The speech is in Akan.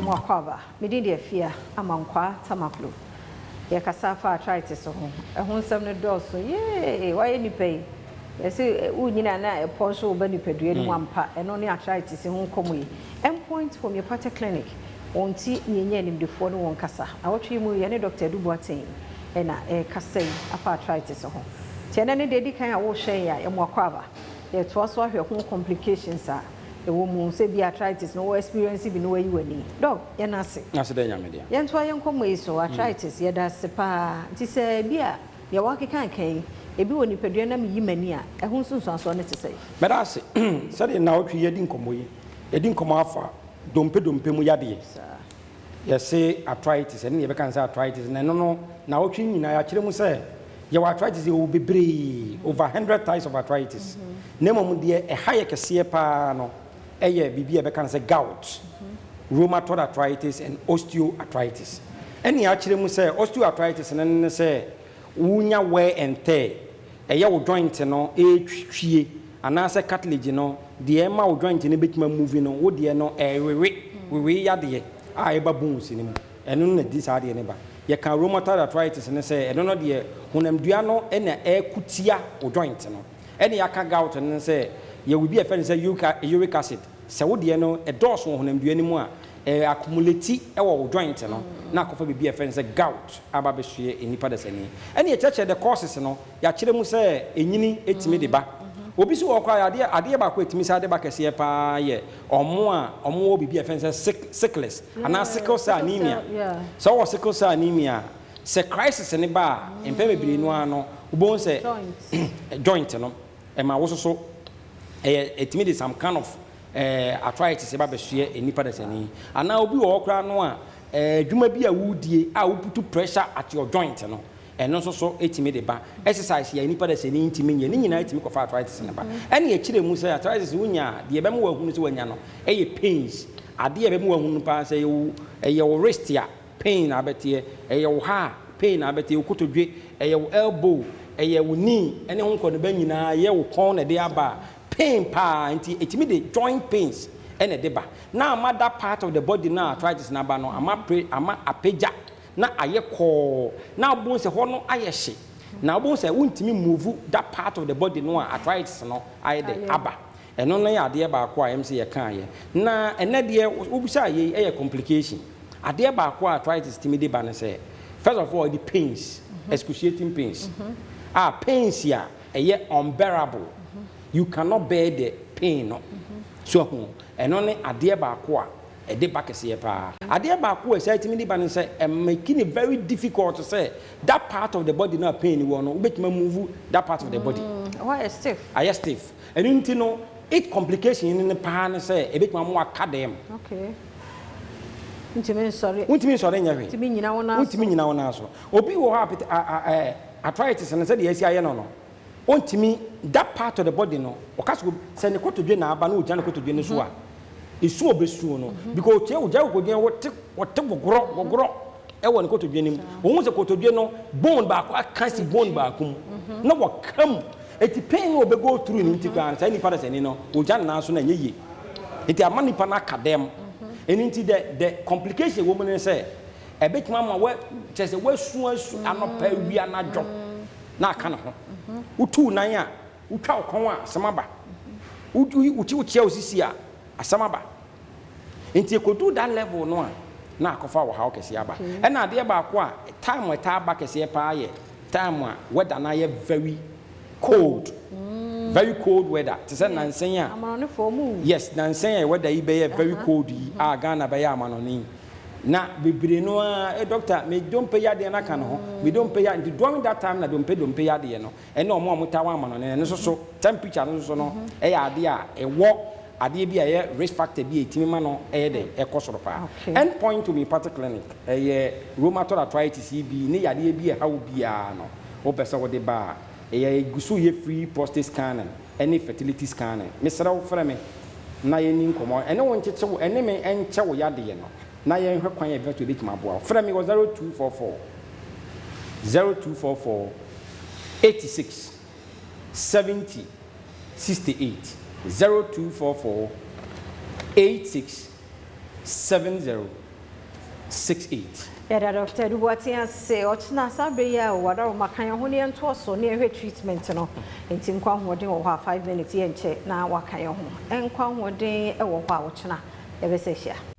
Yɛma wo akwaaba. Me din de Afia Amankwaa Tamaklo. Yɛkasa fa arthritis ho. Ɛho nsɛm no dɔɔso. Yee! Wayɛ nipa yi. Yɛse wonyini a na ɛpɔ nso woba nipadua no mu ampa. Ɛno ne arthritis ho nkɔmmɔ yi. Endpoint Homeopathic Clinic, wɔn nti na yɛnya animdefoɔ ne wɔn kasa. Awɔtwe yi mu yɛne Dr. Adu Boateng na ɛrekasa yi afa arthritis ho. Nti ɛnɛ ne deɛ ɛdi kan a wohwɛ yɛn a, yɛma wo akwaaba. Yɛtoa so ahwɛ ho complications a ɛwɔ mu sɛ bi arthritis no wɔ experience bi na wayi w'ani. Doc, yɛn ase. Ase dɛ Nyame dea. Yɛntoa yɛn nkɔmmɔ yi so. Arthritis, yɛda ase paa. Nti sɛ bi a deɛ wakeka nka yi, ebi wɔ nipadua na meyi m'ani a, ɛho nsunsuansoɔ no te sɛ? Mɛda ase. Sɛdeɛ nnawɔtwe yɛdi nkɔmmɔ yi, yɛdi nkɔmmɔ afa dompe dompe mu yadeɛ. Yɛse arthritis, ɛne yɛbɛka no sɛ arthritis, na ɛno no nnawɔtwe nyinaa yɛakyerɛ mu sɛ yɛwɔ arthritis, yɛwɔ bebree, over 100 types of arthritis. Na mmom deɛ ɛha yɛ kɛseɛ paa no ɛyɛ biribi a yɛbɛka no sɛ gout, rheumatoid arthritis and osteoarthritis. Ɛne yɛakyerɛ mu sɛ osteoarthritis no ne sɛ wonya wear and tear, ɛyɛ wo joint no ɛretwie anaasɛ cartilage no deɛ ɛma wo joint no bɛtumi amove no, wo deɛ no ɛrewewe wewe yadeɛ a ɛba bones no mu. Ɛno no na di saa adeɛ no ba. Yɛka rheumatoid arthritis no sɛ ɛno no deɛ honamdua no ɛna ɛkutia wo joint no. Ɛne yɛaka gout no sɛ yɛwɔ bi a yɛfrɛ no sɛ uric acid. Sɛ wo deɛ no ɛdɔɔso wɔ honamdua no mu a, ɛyɛ accumulate ɛwɔ wo joint no na akɔfa biribi a yɛfrɛ no sɛ gout aba bɛsoɛ nnipa dasani. Ɛne yɛkyerɛkyerɛ the causes no, yɛakyerɛ mu sɛ ɛnyini ɛtumi de ba. Obi so wɔ koraa, adeɛ baako a ɛtumi saa de ba kɛseɛ paa yɛ ɔmo a ɔmo wɔ biribi a yɛfrɛ no sɛ sickles anaa sickle cell anemia. Sɛ wɔwɔ sickle cell anemia, sɛ crisis ne ba a, mpɛn bebree no ara no wobɛhu sɛ joint no ɛma wo soso ɛyɛ ɛtumi de some kind of arthritis ba bɛsoɛ nnipa dasani. Anaa obi wɔ hɔ koraa no a adwuma bi a wodie a woput pressure at your joint no, ɛno nso so ɛtumi de ba. Exercise yɛ nipa dasani ntumi nyɛ ne nyinaa ɛtumi kɔfa arthritis ne ba. Ɛne akyire mu sɛ arthritis wonya a, deɛ ɛbɛma wahunu sɛ wanya no ɛyɛ pains. Adeɛ a ɛbɛma wahunu paa sɛ ɛyɛ wo wrist a, pain na abɛteɛ, ɛyɛ wo ha a, pain na abɛteɛ, wo kotodwe, ɛyɛ wo elbow, ɛyɛ wo knee, ɛne ho nkɔnoba nyinaa, ɛyɛ wo kɔn na ɛde aba a, pain paa. Nti ɛtumi de joint pains ɛna ɛde ba na ama that part of the body na arthritis na aba no ama pre ama apagya na ayɛ kɔɔ na wobɛhu sɛ hɔ no ayɛ hye na wobɛhu sɛ wontumi move that part of the body no a arthritis no ayɛ de aba. Ɛno no yɛ adeɛ baako a ɛm sɛ yɛkaeɛ. Na ɛnɛ deɛ wobisa yei ɛyɛ complication. Adeɛ baako a arthritis tumi de ba no sɛ, first of all, the pains, excruciating pains a pains a ɛyɛ unbearable, you cannot bear the pain no. So ho ɛno ne adeɛ baako a ɛde ba kɛseɛ paa. Adeɛ baako a ɛsɛ tumi de ba no sɛ ɛmake it very difficult sɛ that part of the body no a pain wɔ no, wobɛtumi move that part of the body. Ɛhɔ ayɛ stiff. Ayɛ stiff. Ɛno nti no it complication ne paa ne sɛ ɛbɛtumi ama waka dɛm. Okay, ntumi nsɔre. Wontumi nsɔre nyɛ hwee. Ntumi nyina wo nan so. Wontumi nyina wo nan so. Obi wɔ hɔ a arthritis no, sɛdeɛ asi ayɛ no, ɔntumi that part of the body no. Ɔka so sɛ ne kotodwe na aba na ogyina ne kotodwe no so a, esu a obesuo no because otie ogya kotodwe no, wɔte gogorɔ gogorɔ ɛwɔ ne kotodwe no mu. Ohun sɛ kotodwe no bone baako aka si bone baako mu na wɔka mu, eti pain no ɔbɛ go through ne. Nti koraa saa nipa no sɛ ni no ogya ne nan so na ɛnyɛ yie, nti ama nipa no aka dɛm. Ɛno nti the complication wɔ mu ne sɛ ɛbɛtumi ama wɔ kyerɛ sɛ wasu asu anɔpa, awia, anadwo na aka ne ho. Wotu nan a, wotwa wo kɔn a, asɛm aba. Wokyi wokyia wo sisi a, asɛm aba. Nti ekodu that level no a, na akɔfa wɔ haw kɛseɛ aba. Ɛna adeɛ baako a time a ɛtaa ba kɛseɛ paa yɛ time a weather na yɛ very cold, very cold weather, te sɛ nansɛn a amanɔnefoɔ mu. Yes, nansɛn a weather yi bɛyɛ very cold yi a Ghana bɛyɛ amanɔne na bebree no a, doctor, me dompe yadeɛ no aka ne ho, me dompe ya. Nti during that time na dompe dompe yadeɛ no ɛne ɔmo a ɔmo ta wɔ amanɔne no nso so, temperature no nso so no ɛyɛ adeɛ a ɛwɔ adeɛ bi a ɛyɛ risk factor bi a ɛtumi ma no ɛyɛ dɛ ɛkɔ soro paa. End Point Homeopathic Clinic, ɛyɛ rheumatoid arthritis yi bi ne yadeɛ bi a ɛha wo biara no, wopɛ sɛ wode ba a, ɛyɛ gu so yɛ free prostate scanning ɛne fertility scanning. Mesrɛ wo, frɛ me na yɛni nkɔmmɔ ɛne wo nkyekye wo ɛne me ɛnkyɛ wo yadeɛ no na yɛnhwɛ kwan yɛ bɛfɛ to ebɛtumi aboa wo. Frɛ me wɔ 0244 0244 86 70 68, 0244 86 70. 68. Yɛda Dr. Adu Boateng ase. Ɔkyena saa berɛ yi a wadaroma ka yɛn ho ne yɛntoa so ne yɛhwɛ treatment no. Nti nkwa ahoɔden wɔ hɔ a, 5 minutes yɛnkyɛ na waka yɛn ho. Nkwa ahoɔden wɔ hɔ a, ɔkyena yɛbɛsɛ hyia.